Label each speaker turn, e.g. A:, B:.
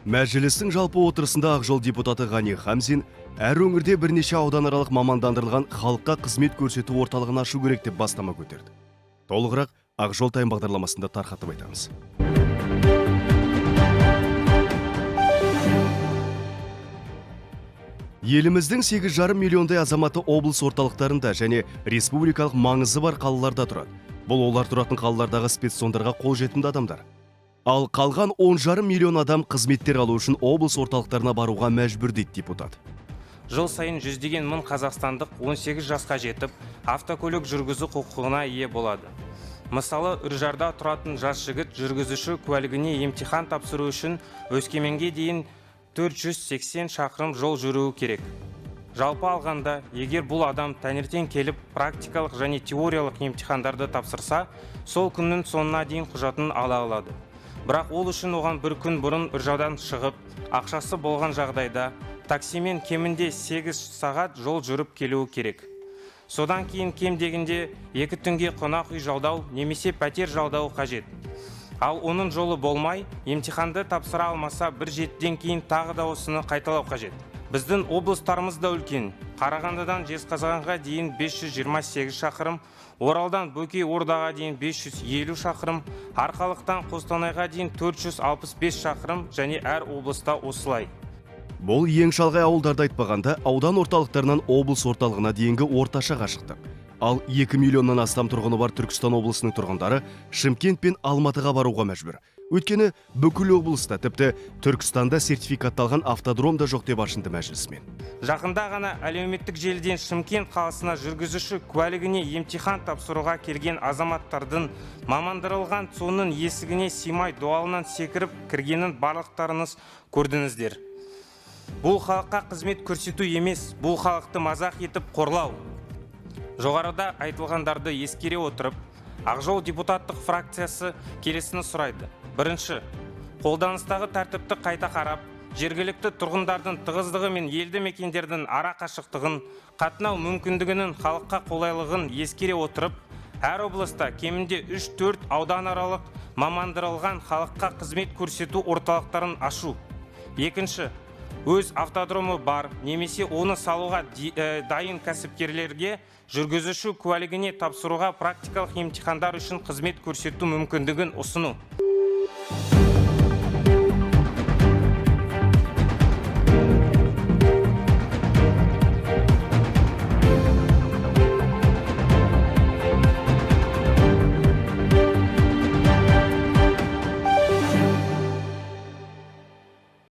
A: Мәжілістің жалпы отырысында Ақжол депутаты Ғани Хамзин әр өңірде бірнеше ауданаралық мамандандырылған халыққа қызмет көрсету орталығын ашу керек деп бастама көтерді. Толығырақ Ақжол Тайм бағдарламасында тарқатып айтамыз. Еліміздің 8,5 миллиондай азаматы облыс орталықтарында және республикалық маңызы бар қалаларда тұрады. Бұл олар тұратын қалалардағы спецзондарға қолжетімді адамдар. Ал қалған 10,5 миллион адам қызметтер алу үшін облыс орталықтарына баруға мәжбүр, дейді депутат.
B: Жыл сайын жүздеген мың қазақстандық 18 жасқа жетіп, автокөлік жүргізу құқығына ие болады. Мысалы, Үржарда тұратын жас жігіт жүргізуші куәлігіне емтихан тапсыру үшін Өскеменге дейін 480 шақырым жол жүруі керек. Жалпы алғанда, егер бұл адам таңертең келіп практикалық және теориялық емтихандарды тапсырса, сол күннің соңына дейін құжатын ала алады. Бірақ ол үшін оған бір күн бұрын Үржардан шығып, ақшасы болған жағдайда таксимен кемінде 8 сағат жол жүріп келуі керек. Содан кейін кем дегенде 2 түнге қонақ үй жалдау немесе пәтер жалдау қажет. Ал оның жолы болмай, емтиханды тапсыра алмаса, бір жетіден кейін тағы да осыны қайталау қажет. Біздің облыстарымыз да үлкен. Қарағандыдан Жезқазғанға дейін 528 шақырым, Оралдан Бөкей Ордаға дейін 550 шақырым, Арқалықтан Қостанайға дейін 465 шақырым және әр облыста осылай.
A: Бұл ең шалғай ауылдарды айтпағанда, аудан орталықтарынан облыс орталығына дейінгі орташа қашықтық. Ал 2 миллионнан астам тұрғыны бар Түркістан облысының тұрғындары Шымкент пен Алматыға баруға мәжбүр. Өйткені бүкіл облыста, тіпті Түркістанда сертификатталған автодром да жоқ деп ашынды мәжілісмен.
B: Жақында ғана әлеуметтік желіден Шымкент қаласына жүргізуші куәлігіне емтихан тапсыруға келген азаматтардың мамандырылған ЦОН-ның есігіне сыймай дуалынан секіріп кіргенін барлықтарыңыз көрдіңіздер. Бұл халыққа қызмет көрсету емес, бұл халықты мазақ етіп қорлау. Жоғарыда айтылғандарды ескере отырып, Ақжол депутаттық фракциясы келесіні сұрайды. Бірінші, қолданыстағы тәртіпті қайта қарап, жергілікті тұрғындардың тығыздығы мен елді мекендердің ара қашықтығын, қатынау мүмкіндігінің халыққа қолайлығын ескере отырып, әр облыста кемінде 3-4 ауданаралық мамандырылған халыққа қызмет көрсету орталықтарын ашу. Екінші, өз автодромы бар немесе оны салуға дайын кәсіпкерлерге жүргізуші куәлігіне тапсыруға практикалық емтихандар үшін қызмет көрсету мүмкіндігін ұсыну.